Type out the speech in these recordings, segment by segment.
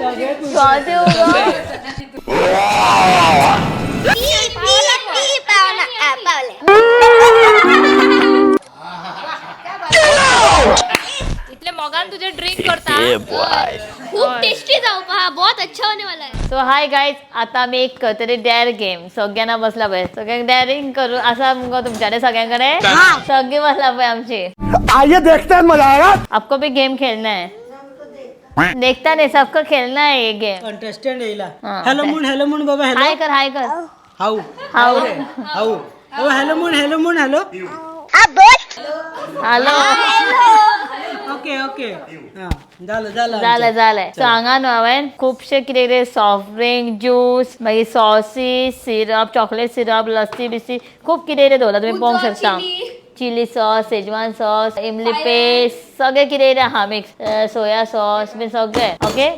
Sauce दिवं गो. इतले मोगान तुझे ड्रिंक करता. खूप टेस्टी जावपा हा, बहुत अच्छा होने वाला है. सो हाय गायज, आता आमी एक तरी डॅर गेम सगळ्यांना बसला पळय, सगळ्यांक डॅरिंग करू आसा मुगो तुमच्याकडे सगळ्यांकडे, सगळी बसला पळय आमची. आइए देखते हैं, मजा आएगा. आपको भी गेम खेलना है? देखता नहीं, सबको खेलना है ये गेम. कंटेस्टंट येयला. हा, हॅलो म्हण, हॅलो म्हण बाबा, हॅलो. हाय कर, हाय कर. How. How. How. ओ हॅलो म्हण, हॅलो म्हण, हॅलो. हॅलो. ओके ओके, हा झालं झालं. झालं झालं. सो हांगा न्हू हांवें खुबशे कितें कितें सॉफ्ट ड्रिंक, ज्यूस, मागीर sauces, syrup, chocolate syrup, lassi बिस्सी, खूब कितें कितें दवरलां, तुमी पळोवंक शकता. चिली सॉस, शेजवान सॉस, इमली पेस्ट, सगळें कितें कितें आहा मिक्स, सोया सॉस बीन सगळें. ओके,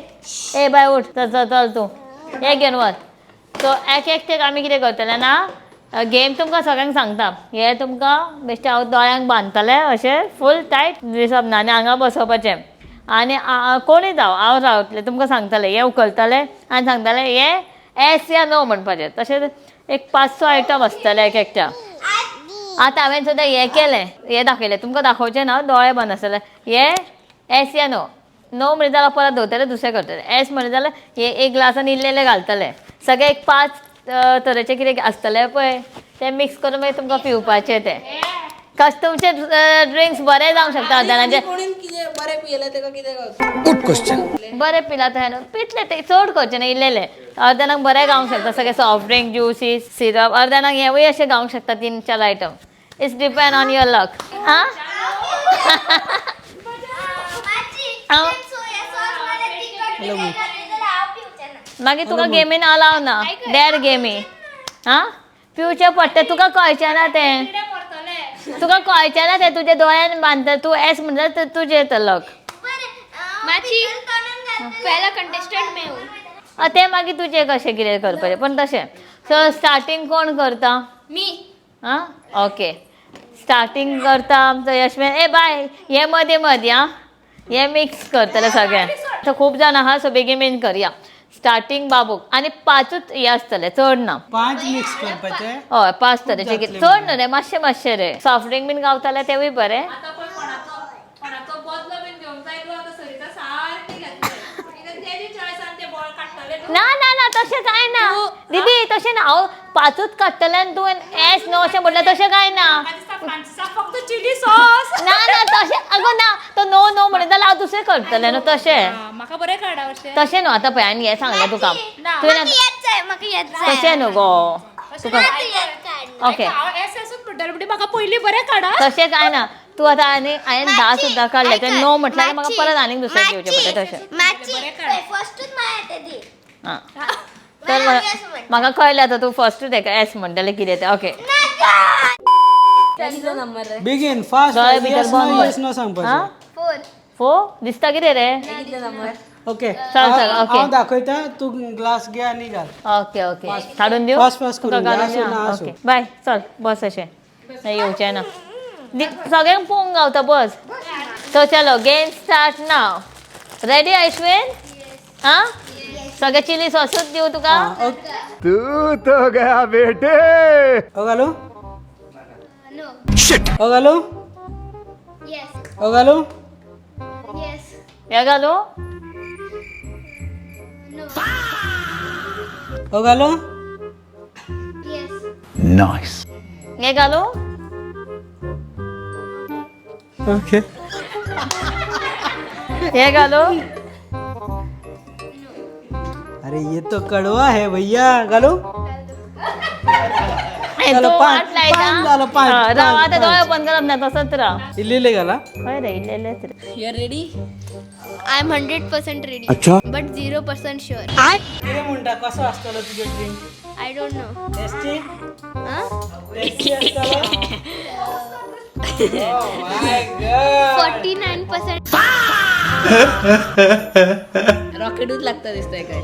ए बाय उठ, चल चल चल, तूं हे घेवन वच. सो एक एकटेक आमी कितें करतले ना, गेम तुमकां सगळ्यांक सांगता. हे तुमकां बेश्टें हांव दोळ्यांक बांदतलें अशें फूल टायट दिसप ना आनी हांगा बसोवपाचें आनी कोणूय जावं हांव रावतलें, तुमकां सांगतलें हें उखलतलें आनी सांगतलें हें एस या नो म्हणपाचें. तशेंच एक 5-6 आयटम आसतले एक एकट्या. आतां हांवें सुद्दां हें केलें, हें दाखयलें तुमकां, दाखोवचें ना, दोळे बंद आसतले. हें एस या नो, नो म्हणलें जाल्यार परत दवरतलें, दुसरें करतलें. एस म्हणलें जाल्यार हे एक ग्लासान इल्लें घालतलें. सगळें एक 5 तरेचें कितें आसतलें पळय तें मिक्स करून मागीर तुमकां पिवपाचें तें. कश तुमचे ड्रिंक्स बरें जावंक शकता जाणांचे. Good question. बरें पिला तशें न्हू, पितले ते चड करचें न्हू, इल्लें. अर्द जाणांक बरें गावंक शकता सगळें सॉफ्ट ड्रिंक, ज्युसीस, सिरप. अर्द जाणांक हेवूय अशें गावंक शकता 3-4 item. It's depend on your luck. आं मागीर तुका गेमीन अलाव ना, डॅर गेमी. आं पिवचें पडटा, तुका कळचें ना तें, तुका कळचें ना तें, तुज्या दोळ्यान बांदता तूं एस म्हणटा तुजें तो लक. माची पहला कंटेस्टंट मैं हूँ. तें मागीर तुजें कशें कितें करपाचें, पण तशें. सो स्टार्टींग कोण करता? मी. आं ओके, स्टार्टींग करता आमचो यशमेन. ए बाय, हे मदीं मदीं आं हे मिक्स करतले सगळें. सो खूब जाण आहा, सो बेगीन बेगीन करया. स्टार्टींग बाबूक आनी 5च हे आसतले, चड ना. 5 मिक्स करपाचे. हय, 5 तरेचे कितें, चड न्हू रे, मातशें मातशें रे. सॉफ्ट ड्रिंक बीन गावताले तेवूय बरें. आता पळय कोणाचो कोणाचो बदलो बीन घेवंक जाय तूं आतां सरिता सारकें घेतलें. कित्याक तेजी चॉयसान ते बॉल काडटले तूं. ना ना ना, तशें कांय ना दीदी, तशें ना. हांव 5च काडटलें आनी तुवें एस न्हू अशें म्हणलें, तशें कांय ना. म्हाका दिसता फ्रांसिसाक फक्त चिली सॉस. ना ना तशें अगो ना, तो नो नो म्हणीत जाल्यार हांव दुसरें करतलें न्हू तशें. म्हाका बरें काडा अशें. तशें न्हू, आतां पळय हांवें हें सांगलें तुका, तुवें तशें न्हू गो तुका. ओके, हांव एस एसूच म्हणटलें, म्हणजे म्हाका पयलीं बरें काडा. तशें कांय ना. तूं आतां आनी हांवें 10 सुद्दां काडलें तें नो म्हटल्यार म्हाका परत आनीक दुसरें घेवचें पडटा तशें. आं तर म्हाका कळ्ळें आतां तूं फर्स्ट तेका एस म्हणटलें कितें तें. ओके, बेगीन फास्ट. दोळे भितर येस नो, बंद. येस नो सांगपाचें. 4 दिसता कितें रे? ओके, चल चल, ओके. हांव दाखयता, तूं ग्लास घे आनी घाल. ओके ओके, काडून दिवं? फास्ट फास्ट करून तुका घे. काडून आसूं ना दिवं? आसूं. ओके बाय, चल बस अशें येवचें ना, सगळ्यांक पळोवंक गावता बस. सो चलो गेम स्टार्ट नाव. रेडी आयुष्मेन? आं सगळें चिली सॉसूच दिवं तुका? ओके. तू तो गया बेटे. ओ घालू? ओ घालू? ओ घालू? हें घालूं? ओ घालू? नाइस. हें घालूं? ओके. हें घालूं? अरे ये तो कड़वा है भैया, घालू? हे झालं, तूं पाच, वाट लायता? पाच झालं, पाच, हं, राव पाच, आतां पाच. दोळे बंद करप ना, तसोच राव. इल्ले घाला. हय रे, इल्लेलेच रे. You are ready? I am 100% ready. अच्छा. But 0% sure. कितें म्हणटा, कसो आसतलो तुजो drink? I don't know. Tasty? Tasty आसतलो? Oh my God. 49%. रॉकेटूच लागता दिसतंय काय.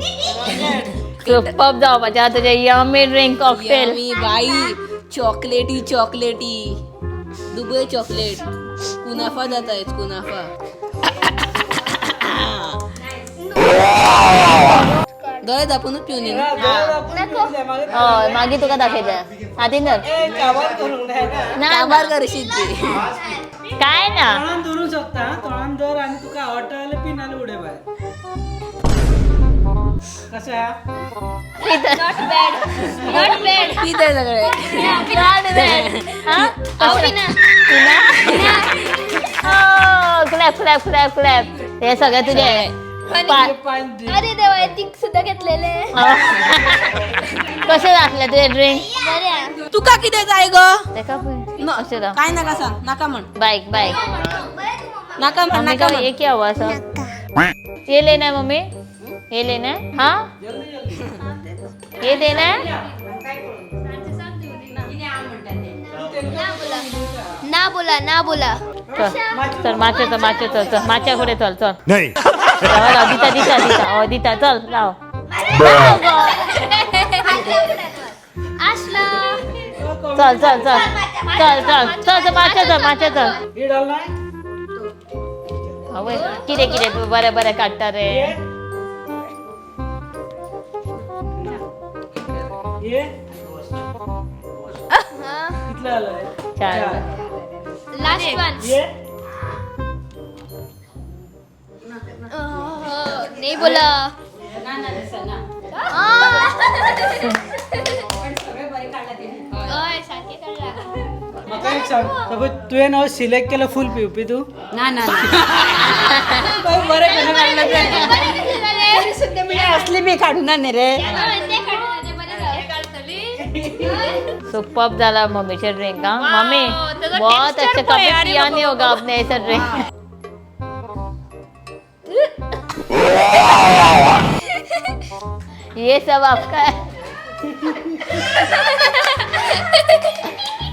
सुपर्ब जावपाचें आतां तुजें यमी ड्रिंक कॉकटेल. यमी बाई, चॉकलेटी चॉकलेटी दुबई चॉकलेट कुनाफा जाता हेच कुनाफा. दोळे दापूनच पिवन येयन. हय, मागीर तुका दाखयता. हातीन धर. ना. काबार करशीत ती. काय ना. तोंडान धरूंक शकता, तोंडान धर आनी तुका आवडटा जाल्यार पी, नाल्यार उडय भायर. कशें आहा? Not bad, not bad. पिताय सगळे. Not bad. हा? हांव पिना. पिना? Oh, clap clap clap clap. हे सगळें तुजें. अरे देवा, तीक सुद्धा घेतलेले. कशें जातलें तुजें ड्रिंक? बरें. तुका कितें जाय गो? तेका पळय कशें जाता. काय नाका सांग, नाका म्हण. बायक बायक. नाका म्हण. मम्मी नाका का म्हण. ये क्या हुआ सब? ये लेना है मम्मी, ये लेना है. हाँ, ये देना है. ना बोला, ना बोला. चल चल माचे, चल माचे, चल चल माच्या फुडें चल चल. नहीं. राव राव, दिता दिता दिता, हो दिता, चल राव. आसला. चल चल चल चल चल चल चल माच्या चल, माच्या चल. ही डालना है? आवय, कितें कितें तूं बरें बरें काडटा रे. ये कितले जाले? चार. Last one. ये. नाही बोला. हय, सारकें काडला. म्हाका एक सांग, सपोज तुवें हांव सिलेक्ट केलं फूल पिवपी तूं? ना ना. बरें कशें काडलें तें. बरें कशें जालें? असली बी काडूं ना न्ही रे. हय, तें काडूं ना, तें बरें जालें. सुपर्ब झाला मम्मीचे ड्रिंक. हाँ मम्मी, त्याचा बहुत texture अच्छा. पळय, कभी अरे पिया बाबा. नहीं होगा आपने ऐसा ड्रिंक. ये सब आपका है.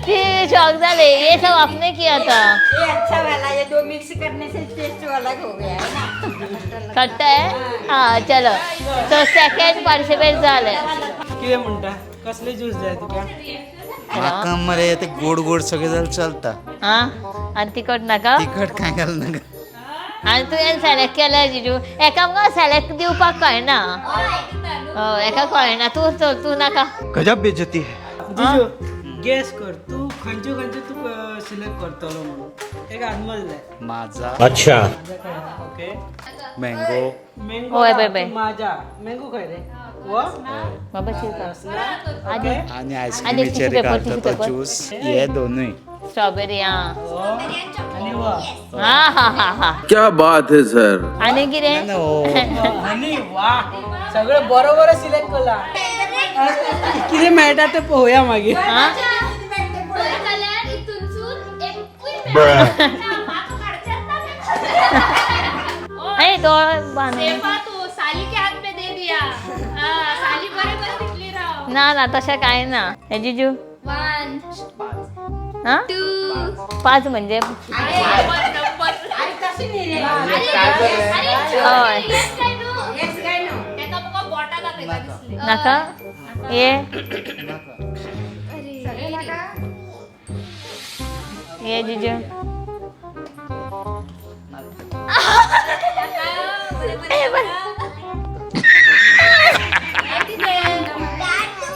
ती शॉक झाले. ये सब आपने किया था? ये अच्छा वाला, ये दो मिक्स करने से टेस्ट अलग हो गया है ना. खट्टा है. हाँ, चलो, तो सेकंड पार्टिसिपेट झाले. कितें म्हणटा, कसले ज्यूस जाय तुका? म्हाका मरे ते गोड गोड सगळें जाल्यार चलता. हा, आणि तिखट नाका? तिखट कांय घालनाका. आणि तुवें सिलेक्ट केलें जिजू, एका मुगो सिलेक्ट दिवपाक कळना. हय, एका कळना. तूं चल, तूं नाका. गजब बेइज्जती है. जिजू, गेस कर तूं खंयच्यो खंयच्यो तूं सिलेक्ट करतलो म्हणून एक अदमास जाय. माझा. ओके. मँगो. मँगो. हय, बाय बाय. माझा मँगो खंय रे? हो. बाबा शिरका आनी आनी आनी आयस्क्रीमीचेर tissue paper, घालता tissue तो paper. Juice हे दोनूय. स्ट्रॉबेरी. हा. आनी हो. हा हा हा हा. क्या बात है सर. आनी कितें? आनी वा, सगळें बरोबर सिलेक्ट केला. कितें मेळटा तें पळोवया मागीर. हा. बरें जाल्यार इतूनसून एकूय मेळना. म्हाका काडचेंच ना तें. ए तो बांद. तेव्हा तू साली के हात में दे दिया. हा, साली बरे बरे दिसली राव. ना ना, तशें कांय ना. हे जिजू. वन. हा. टू. पाच म्हणजे? Number number. हय. तेका मुगो बोटां दाखयता दिसली. नाका. ये ये जिजू.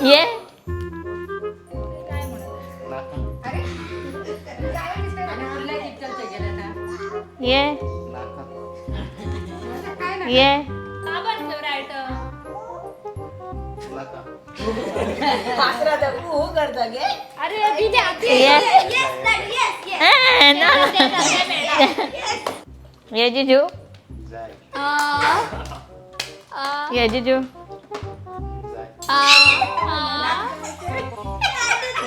ये ये ये. का बरं फेवरेट आयटम? अरे ये. ए, ना ये जिजू, ये जिजू,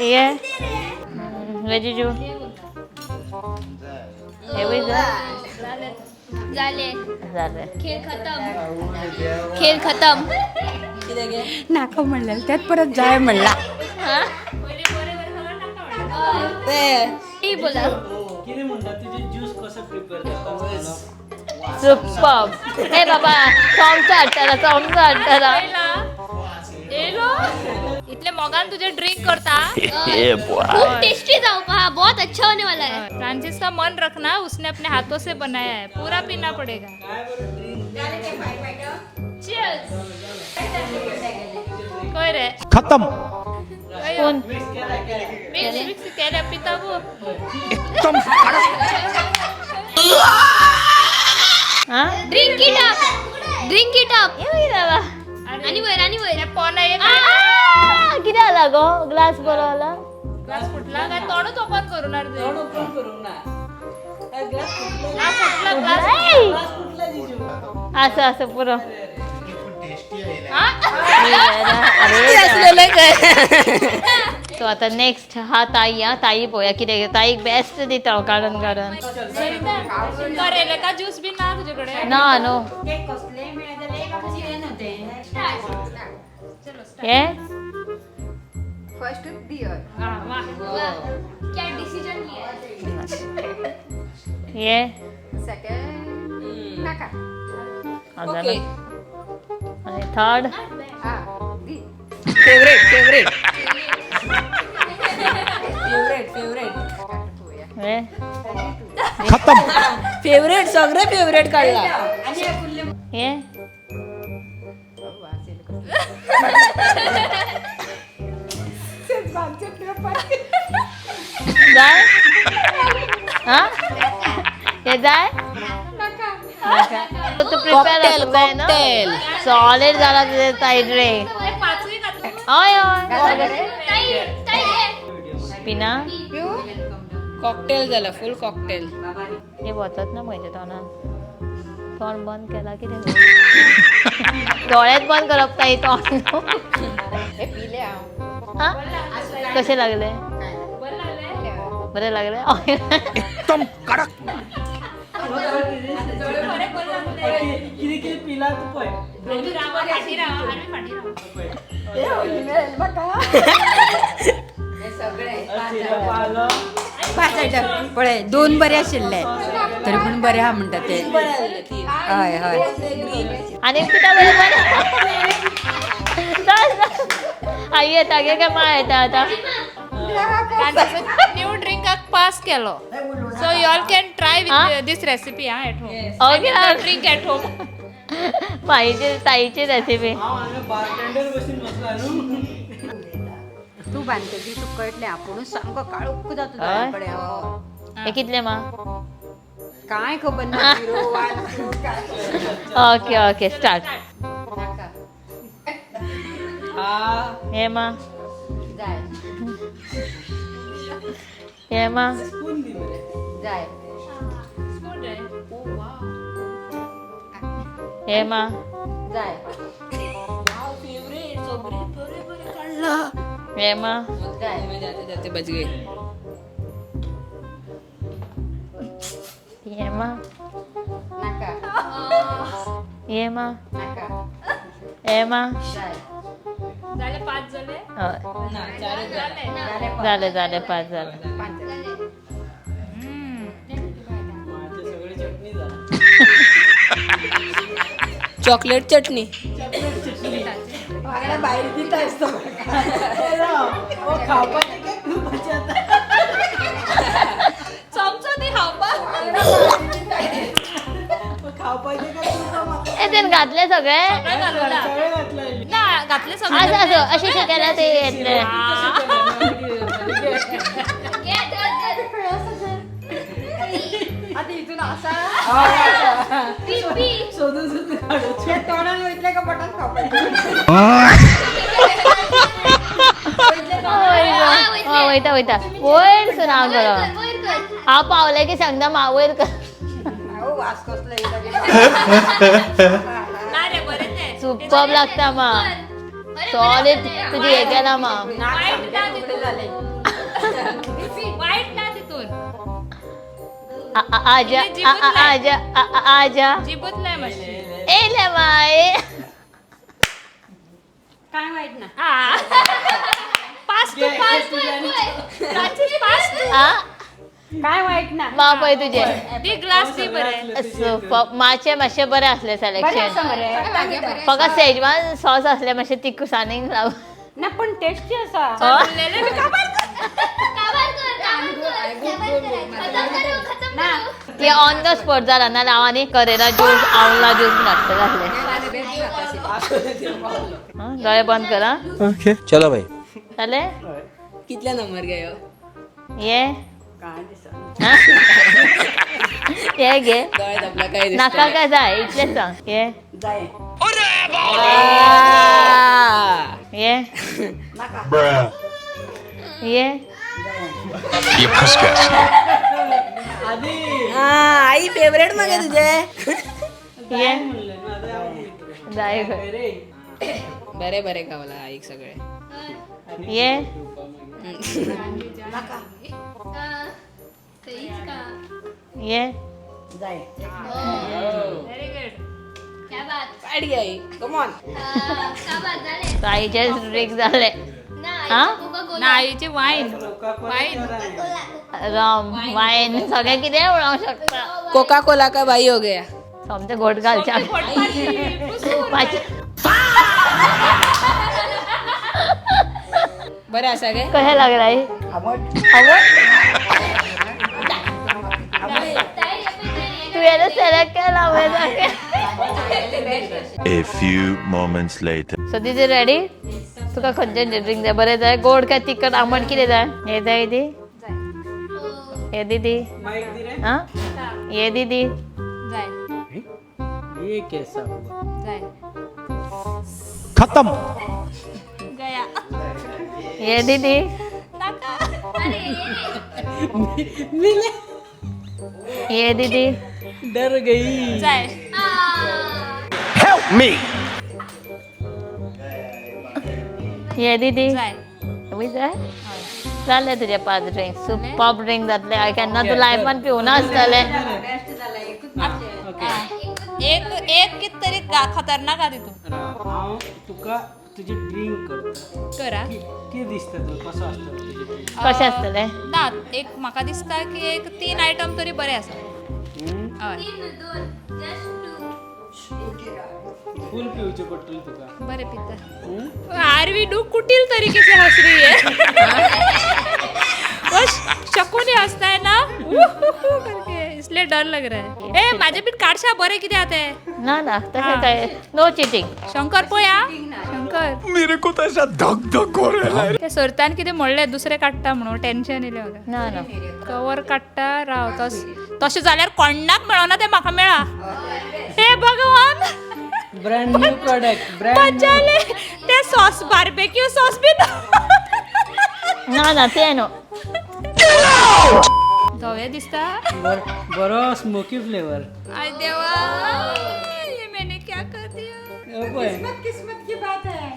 ये ये जिजू, हे बी झाले. झाले. खेळ खतम, खेळ खतम. नाका म्हणलेलं त्यात परत जाय म्हणला. पयलीं बरें बरें सगळें नाका म्हणटा. ते ती बोला. कितें म्हणटा, तुजें ज्यूस कसो प्रिपेर जाता? सुपर्ब. ए बाबा, चमचो हाडटला, चमचो हाडटला. येयलो इतले मोगान तुझे ड्रिंक करता. खूप टेस्टी जावपा, बहुत अच्छा होने वाला है. फ्रांसिस का मन रखना, उसने अपने हाथों से बनाया है, पूरा पीना पड़ेगा. चीयर्स. पळय रे. खत्म. स्पून. मिक्स मिक्स केल्या पिता गो. एकदम कडक. हा. Drink it up, drink it up. हे कितें जाला? आणि वयर, आणि वयर. पोना एक. आ, कितें जाला गो? ग्लास बरो जाला. ग्लास फुटला काय? तोंडच ओपन करू ना रे. तोंड ओपन करूंक ना. ग्लास फुटला. हा, फुटला ग्लास. ग्लास फुटला जिजू. असं असं पुरो. असलेलं काय? सो आता नेक्स्ट हा ताई. हा ताई पळोवया कितें. ताईक बेस्ट दिता हांव काडून काडून. करेले का ज्यूस बी ना तुझ्याकडे? ना न्हू. ते कसले मेळ्ळे जाल्यार एक आमची हें न्हू तें. हे. First beer. हा, वा. क्या डिसिजन लिया है. हे. सेकंड नाका. ओके. आणि थर्ड. हा दी. Favourite, favourite, favourite, favourite. हे. खत्म. फेवरेट, सगळे फेवरेट काढला. आनी एक उरलें. हे. जाय हा, हे जाय. तू प्रिपेअर कॉकटेल, कॉकटेल. सॉलिड जाला तुझे ताई ड्रिंक. हे पाचवी घातलं. हय हय. ताई, ताई घे. पिना. कॉकटेल झाला, फुल कॉकटेल. हे वचत ना म्हजे तोंडान. तोंड बंद केला कितें? दोळेच बंद करप ताई, तोंड. हे पिले हांव. हा? कशें लागले? बरें लागले. एकदम कडक. कितें कितें पिला तूं पळय. आनी राव, फाटी राव, आनी फाटी राव. हे सगळे. पालो. पाच पळय, दोन बरे आशिल्ले तरी पूण बरे आहा म्हणटा ते. हय हय. आनी पिता बरें बरें. चल चल. आई येता गे काय मा येता आतां? न्यू ड्रिंकाक पास केलो, so you all can try हा? विथ this recipe हा at home. Okay. Drink at home. माईची ताईची रेसिपी. हांव हांगा बारटेंडर बसून बसला न्हू. तूं बांदतकी तुका कळटलें, आपुणूच सामको काळोख जाता. हय? दोळ्या कडेन हय. हे कितले मा? कांय खबर ना, झिरो वन टू काय. Okay okay, start. नाका. हा. हे मा. जाय. हे मा. स्पून दी मरे. जाय. स्पून रे. हे मा. जाय. फेवरेट सगळे बरे बरे काढला. हे मा. जाय. जाते जाते बच गई. हे मा. नाका. हे मा. नाका. हे मा. जाय. झाले पाच झाले. हय. ना, चारच झाले. झाले. जाले पाच. जाले जाले, पाच जाले. पाच जाले. माझे सगळे चटणी झाला. चॉकलेट चटणी. वांगडा भायर दिता आसता म्हाका. ओ, खावपाचें काय पिवपाचें आतां? चमचो दी खावपाक. खावपाचें काय पिवपा म्हाका? ए, तेन घातले सगळे. सगळें घालूं. सगळें घातलं. ना, घातले असं सगळे. असं अशें शें केल्यार ते येतले. घे, धर, धर. आतां हितून आसा. P P. सोदून सोदून काडूचे. ते तोंडान वयतले काय पोटान खावपाचें? हय, वयता वयता, वयर सून हांव वयर करो. कर, वयर कर. हांव पावलें की सांगता मा, वयर कर. हांव वास कसलो येयला. ना रे, बरें तें. सुपर्ब लागता मा. अरे, सॉलिड. बरें. तुजी हें केला मा. वायट ना तितून. जालें. वायट ना तितून. आ आ आजा आ आ आजा आ आ आजा. जिबूतलाय मातशी. येयले माय. कांय वायट ना. पास तू, पास तू, प्राची, पास तू. आ. कांय वायट ना. मा पळय तुजें. दी ग्लास दी बरें. सुपर्ब. मातशें मातशें बरें आसलें. बरें आसा सिलेक्शन. मरे. फकत शेजवान सॉस आसलें मातशें तिखसाणीक लागून. ना, पण टेस्टी आसा. उरलेले बी काबार कर. काबार कर, काबार कर, काबार कर. खतम करो, खतम करो. ती ऑन the spot जाला ना. हांव आनी करेला ज्यूस, आवला ज्यूस घातलें आसलें. दोळे बंद करा. ओके चलो भाई. जालें. कितले नंबर गे ह्यो? ये काय दिसना. ये घे. दोळे धांपला काय नाका दिसतलें. काय जाय इतलें सांग. ये जाय. ये ये ये फंस गया. हा आई फेवरेट मगे तुझे. ये जाय खंय. बरे बरे गावला आईक सगळे. ये ये जाय. Very good. क्या बात. पाड घे आई, कम ऑन. क्या बात जालें. आईचे ड्रिंक जाले. ना हा? कोका ना आईचे वाईन वाईन रम वायन सगळें कितें म्हणूंक शकता. कोका कोला का बाई हो गया. सोमते घोट घालच्या. बरें आसा गे. कशें लागलें आई? आंबट. आवड तुवें सिलेक्ट केला पळय सारकें. A few moments later. So दीदी रेडी? तुका खंयचें ड्रिंक जाय? बरें जाय गोड काय तिखट आंबट कितें जाय? हे जाय दीदी? हे दीदी? हां हे दीदी? जाय. ये कैसा हुआ? जाय. खत्म. गया. हे दीदी? नाका. हे दीदी? डर गई. जाय. Help me. हे दीदी? जाय. तुमी जाय. जालें तुजें 5 ड्रिंक. सुपर ड्रिंक जातलें. केन्ना तूं लायफान पिवना आसतलें. एक एक कित तरी खतरनाक आहा तितून. हांव तुका तुजी ड्रिंक करता. करा. कितें दिसता तुका? कसो आसतलो तुजें ड्रिंक? कशें आसतलें? ना एक म्हाका दिसता की एक 3 आयटम तरी बरे आसा. हय. 3 2 जस्ट 2. फूल पिवचें पडटलें तुका. बरे पिता. आरवी do कुटिल तरीके से हंस रही है. वो शकुनी हंसता है ना करके, इसलिए डर लग रहा है. ए माझे बीन काडशा बरे कितें आते. ना ना तशें काय नो चिटींग. शंकर पळय आ शंकर. मेरे को तो ऐसा धक धक हो रहा है. ते सरतान कितें म्हणलें दुसरें काडटा म्हणून टेन्शन येयलें म्हाका. ना ना कवर काडटा राव. तशें जाल्यार कोणाक मेळना तें म्हाका मेळा. हे भगवान. ब्रँड न्यू प्रॉडक्ट, ब्रँड मजा. ते सॉस बार्बेक्यू सॉस बीन. ना ना तें न्हू. धवे दिसता. बरो स्मोकी फ्लेवर. I देवा, ये मैंने क्या कर दिया. पळय. किस्मत की बात है.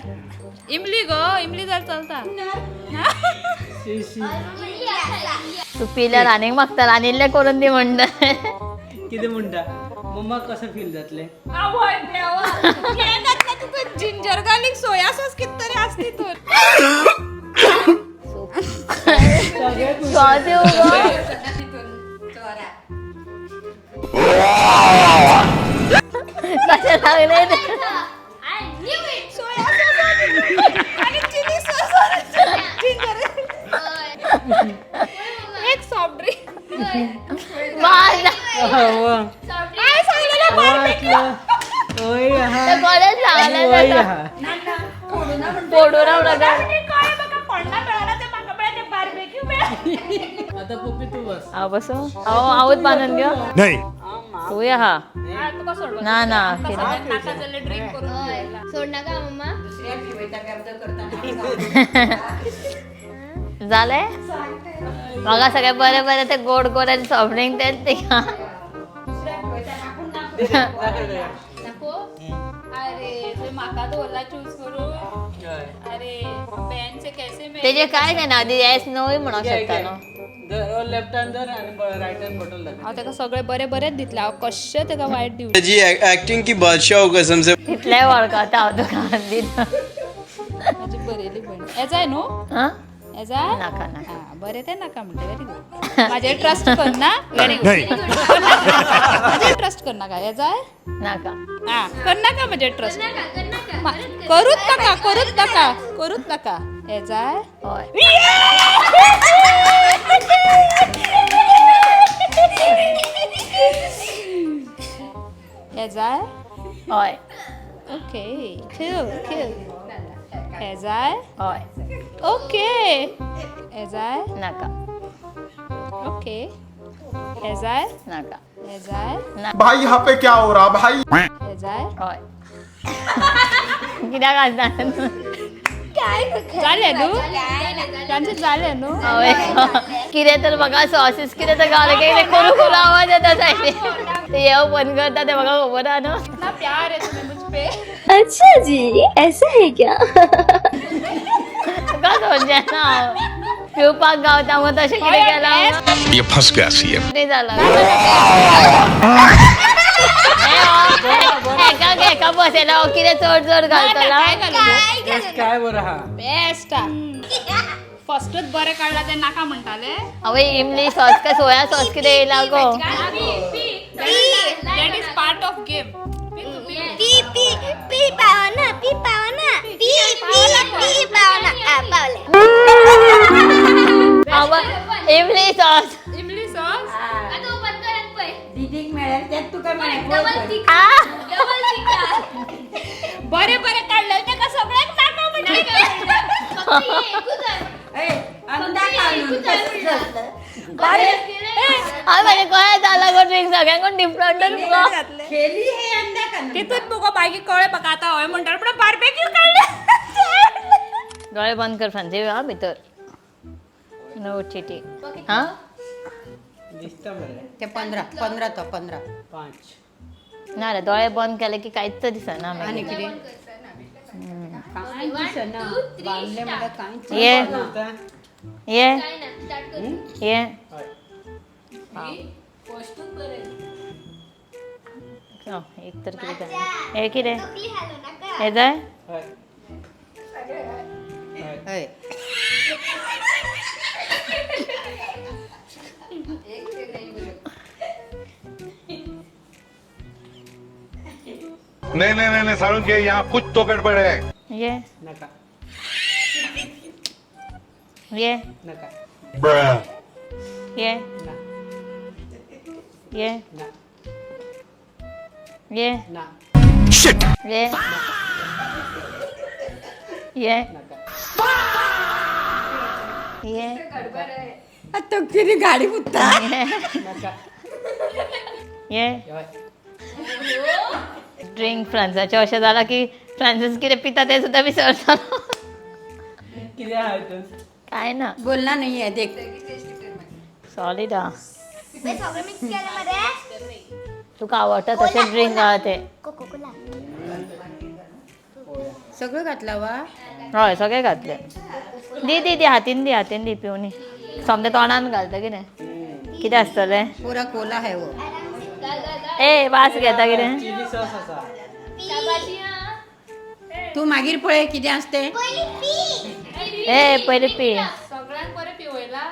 इमली गो इमली जाल्यार चलता. शी शी. तूं पिल्यार आनीक मागता आनी इल्लें करून दी म्हणटा. कितें म्हणटा मम्मा? कसं फील जातलें? आवय देवा, हें घातलां तितून जिंजर गार्लिक सोया सॉस कित तरी आसा तितून. सॉस दिवं गो. कशें लागलें तें? I knew it. Soya sauce आनी चिली सॉस जिंजर. एक सॉफ्ट ड्रिंक. बाय. हांवें सांगलेलें बार्बेक्यू. ओय आहा. तें कोणें सांगलें ओय ताका? आहा. फोडून नाका. कळ्ळें म्हाका कोणाक मेळना तें म्हाका मेळ्ळें तें बार्बेक्यू मेळ्ळें. आता पप्पी तू बस. हांव बसूं? हांव हांवूच बांदून घेवं? नहीं. तूंय आहा. तुका सोडपाक ना ना. नाका जाल्यार ड्रिंक करून पिवया. सोड नाका मम्मा. जालें म्हाका सगळें बरें बरें तें गोड गोड आनी सॉफ्ट ड्रिंक तेंच दिका. नको अरे तुवें म्हाका दवरला चूज करून. अरे बॅन से कैसे मैं तेजें काय जायना आदी येस नोय म्हणूंक शकता न्हू. धर लेफ्ट हँड धर आणि राईट हँड बॉटल दाखय. हांव ताका सगळें बरें बरेंच दितलें. हांव कशें ताका वायट दिवं? जी एक्टिंग की बादशाह हो कसम से. तितलें वळखता हांव तुका दिता. म्हाजी बरयली भयण येजाय न्हू. आं येजाय. नाका नाका. आं बरें तें नाका म्हणटा. Very good. म्हाजेर ट्रस्ट करना. Very good. नहीं. म्हाजेर ट्रस्ट करनाका. येजाय. नाका. आं करनाका म्हाजेर ट्रस्ट. नाका कर नाका. करूच नाका करूच नाका करूच नाका. येजाय. हय. येजाय. हय. Okay, cool cool. हे जाय? हय. ओके, हे जाय? नाका. ओके, हे जाय? नाका. हे जाय? भाई यहाँ पे क्या हो रहा भाई? हे जाय? हय. कित्याक हांसता? जालें न्हू तांचें, जालें न्हू? हय, कितें तर म्हाका सॉसीस कितें तर घालें की कितें करू करू आवाज येता सायडीन. ते हे ओपन करता ते म्हाका खबर आहा न्हू. इतना प्यार है तुम्हें मुझ पे. अच्छा जी, ऐसा है क्या? तुका समजेना हांव पिवपाक गावता मग तशें कितें केलां? ये फंस गया सीएम. कितें जालां हेका हेका बसयला, हो कितें चड चड घालतला. काय घालूं? काय बरं हा. बेस्ट. फर्स्टच बरें काडला तें नाका म्हणटाले. हांवें इमली सॉस काय सोया सॉस कितें येयला गो. That is part of game. P P P पावना, पी पावना, पी पी पी पावना. आ पावले. हांव इमली सॉस. इमली सॉस. आता ओपन कर आणि पळय. दीदीक मेळ्ळें तेच तुका मेळ्ळें. डबल तिखा, डबल तिखा. बरें बरें काडलें तेका सगळ्यांक नाका म्हणटाले. फक्त हे एकूच आहे. ए, अंदा घालून एकूच आहे. हांवें म्हाजें कळ्ळें जालां गो, ड्रिंक सगळ्यांकून डिफरंट गो. खेली हे अंदा घालून. तितून मुगो मागीर कळ्ळें म्हाका. आतां हय म्हणटालें पूण बार्बेक्यू काडलें. दोळे बंद कर फ्रांसी, हा भितर नो चिटी हा. दिसता मरे. ते 15 15, तो 15. 5. ना रे, दोळे बंद केले की कांयच दिसना आनी मागीर. कितें कांय दिसना, बांदले म्हणल्यार कांयच. ये ये. काय ना, स्टार्ट कर. ये. हय. हो, एक तर कितें जालें हें कितें? तकली हालू नका. हें जाय? हय. हय. नहीं नहीं नहीं नहीं सारुण के यहाँ कुछ तो गड़बड़ है. ये. नाका. ये. नाका. ये. ना. ये. ना. ये. ना. ये ये. नाका. ये. आतां कितें गाडी पुता. नाका. ये. हय. ड्रिंक फ्रांसाचें अशें जालां की फ्रांसीस कितें पिता तें सुद्दां विसरता. कितें आहा हितून? काय ना. बोलना नाही आहे, देख. सॉलीड हा. बाई, सगळं मिक्स केलं मध्ये. तुका आवडटा तशें ड्रिंक आहा तें. कोको कोला. सगळं घातला वा? हय, सगळें घातलें. दी दी दी, हातीन दी, हातीन दी, पिवनी सोमतें तोंडान घालता. कितें कितें आसतलें? पुरा कोला आहे हो. ए, वास घेता कितें? चिली सॉस आसा. शाबाशी हा. तू मागीर पळय कितें आसा तें. पयली पी. ए, पयलीं पी. सगळ्यांक बरें पिवयला.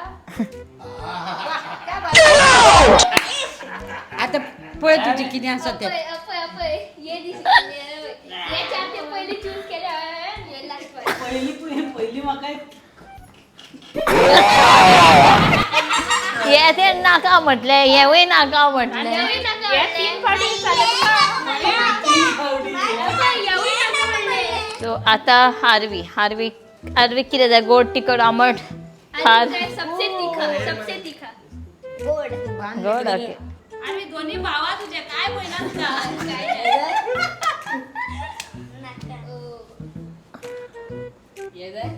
आतां पळय तुजें कितें आसा तें. अपय अपय अपय, ये दिसले हे चार, ते पयली चूज केले हांवें, हे लास्ट. पहिली पहिली म्हाका. हे ते नाका म्हटलें, हेवूय नाका म्हटलें. हे तीन फावटी जालें तुका. सो आतां हार्वी हार्वी हार्वी, कितें जाय? गोड, तिखट, आंबट, खार? सबसे तिखा, सबसे तिखा, गोड. गोड, ओके. आमी दोन्ही भावा तुझे काय पळयना तुका. नाका. ये जाय?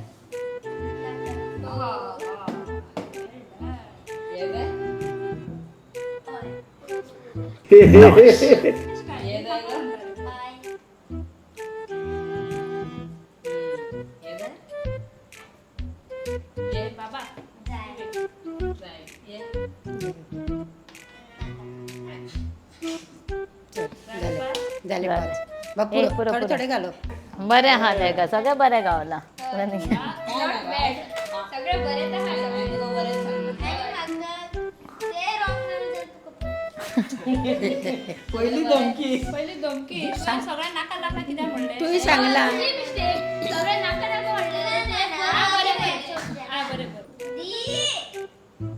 ये जाय? ये जाय गं? ये जाय? ये. बाबा. जाय. ये. झाले झाले 5 बघ. ए, पुरो. पुरो, थोडे पुरो. थोडे घालो. बरें आहा तेका, सगळें बरें गावलां. सगळे बरे तर हांवें तुका बरें सांगलां. ते रॉंग जर तुका. पहिली धमकी. पयली धमकी. सगळ्या नाका नाका कित्याक म्हणलें? तूंय सांगला. सगळे नाका नाका म्हणलें. हा बरें बरें, हा बरें बरें.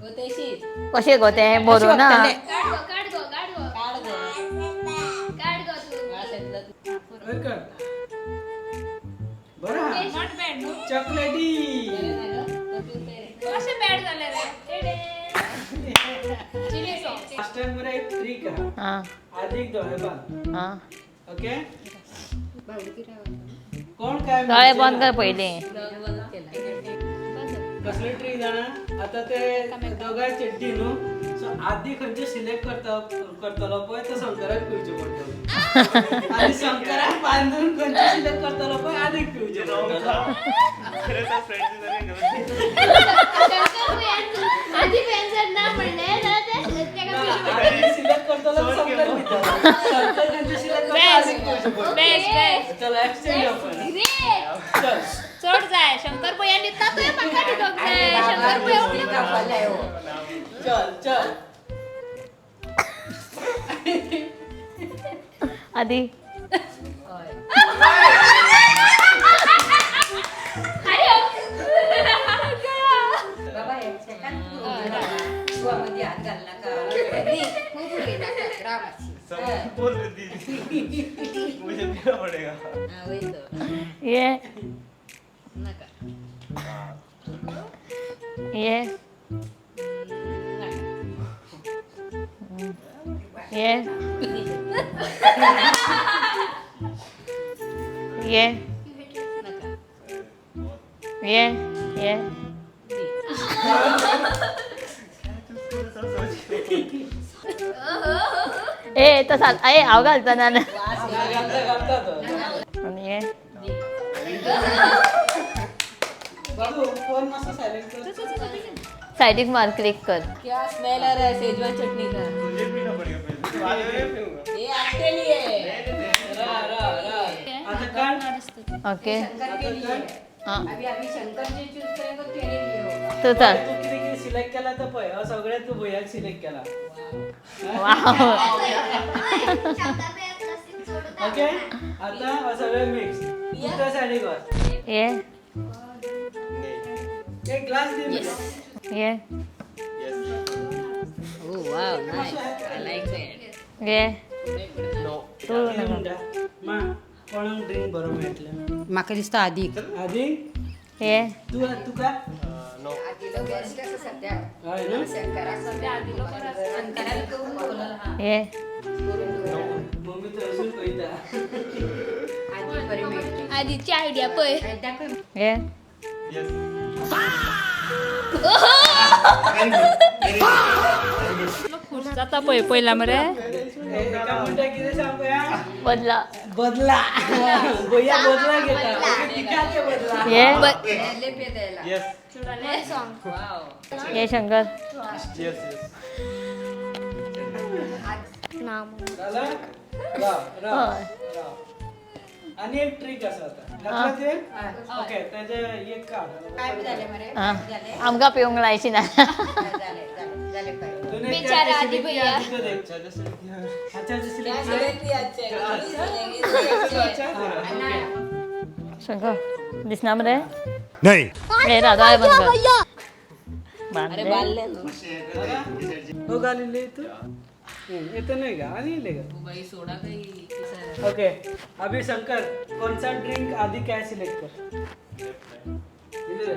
गो तशीच. कशें गो तें भरून ना? वखतले. काड गो, काड गो, काड गो. काड गो. काड गो तू. वास येतलो. वयर कर. बॅड न्हू. चॉकलेटी. कशें बॅड जालें रे? Chilli sauce. लास्ट टाइम मरे एक ट्रीक आहा. आदीक दोळे बांद. ओके, कोण काय दोळे म्हणचे बंद ना. कर पयलीं. कसले ट्रीक जाणा, आतां ते दोगांय चेड्डी न्हू, सो आदी खंयचे सिलेक्ट करता करतलो पळय तो शंकराक पिवचें पडटलो आनी शंकराक बांदून खंयचे सिलेक्ट करतलो पळय आदीक पिवचें पडटलो. आधी पेन जर ना म्हणलें जाल्यार ते तेका पिवचें पडटलें. आदी सिलेक्ट करतलो शंकर पितलो, शंकर खंयचे सिलेक्ट करता आदीक पिवचें पडटलें. Best best. चल, एक्सचेंज ओपन. ग्रेट. चल. चड जाय शंकर भैया दिता तुवें म्हाका दिवंक जाय शंकर भैया उरले. चल चल. आदी. बाबा, हेका तूं मदीं हात घालनाका. खूब उलयनाका, राव मातशी. बोल रही दीदी, मुझे पीना पड़ेगा. वय तो. ये. नाका. ये ये ये ये ये. ए, तसा ए हांव घालता ना. घालता घालता तो. आनी ये. बाबू, फोन मातसो सायलेंट कर. सायडीक मार, क्लिक कर. क्या स्मेल आ रहा है सेजवान चटनी का. मुझे पीना पड़ेगा पहले, बाद में पीऊंगा. ये आपके लिए. रा रा रा, आता काढ. ओके. शंकर के लिए. हाँ. अभी अभी शंकर जे चूज करेंगे तो तेरे लिए होगा. तूं चल. तू कितें कितें सिलेक्ट केला तो पळय, हो सगळें तूं भैयाक सिलेक्ट केला. वाव. ओके, आता हो सगळें मिक्स, तूं त्या सायडीक वच. ये. एक ग्लास दी म्हाका. ये. Yes. Oh wow, nice, I like that. ये. नो. तूं कितें नाका. म्हणटा मा, कोणाक ड्रिंक बरो मेळटलें? म्हाका दिसता आदीक. आदी. ये. तूं तुका? नो. आदीलो बेस्ट आसा सद्या. हय न्हू. शंकराक शंकराक करून दवरला. ये. मम्मी थंयसून पळयता. आदी बरें मेळटलें. आधीची आयडिया पळय. दाखय. ये. यस. खुश जाता पळय पयला मरे. एका म्हणटा कितें सांग पळया. बदला. बदला, भैया बदला घेता. ओके, तिका ते बदला. ये. ले पे द्यायला. यस. ये शंकर. S S. जालें, राव राव. हय. राव, आनी एक ट्रीक आसा आतां घातला ते. ओके, तेजे एक काड. काय जालें मरे? आं. जालें. आमकां पिवंक लायची ना. जालें जालें जालें काय. तूने क्या बेचारा क्या आदि सिलेक्ट किया? भैया. आदि को देख. अच्छा अच्छा सिलेक्ट किया. अच्छा है. शंकर, दिसना मरे? नहीं. हे राव, दोळे बंद कर. बांदले. हो, घालिल्ले तू ये तो नहीं गा आनी लेगा. भाई, सोडा काही. ओके, अभी शंकर कौन सा ड्रिंक आदि क्या सिलेक्ट कर? इधर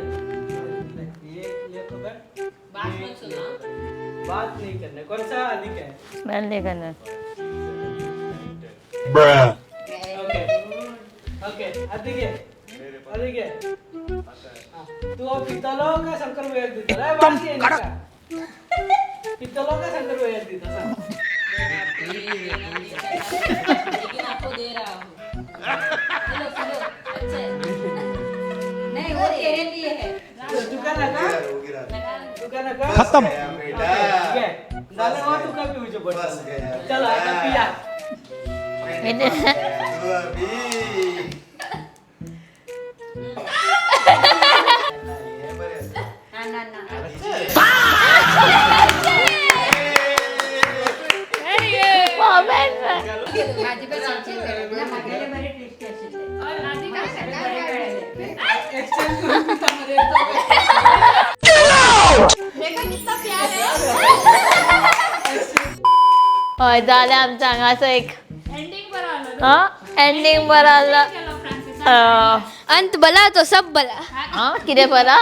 ये ये पकड़. बात मत सुना. बात नहीं करना, कौन सा आदि क्या है? स्मेल नाही करणार. ओके ओके, आदि के आदि के. हाँ, तू अब पितलो का शंकर भैया दितलो? ए, बात ये नहीं का. पितलो का शंकर भैया दिता सांग. लेकिन आपको दे रहा हूँ. चलो चलो, अच्छा है. नाही, वो तेरे लिए है. तुका नाका, तुका नाका. खत्म. घे. जालें, हो तुका पिवचें पडटलें. चलो, आता पिया. ना ना ना. माझी पण चेंज करत ना, मागेले बरे टेस्टी आशिल्ले. एक्सचेंज करून पिता मरे. देखो कितना प्यार है. हय, जालें आमचें हांगासर एक. एंडींग बरो आलो. हा, एंडींग बरो आलो. केलो फ्रांसीस. अंत बला तो सब बला. आं, कितें बरा?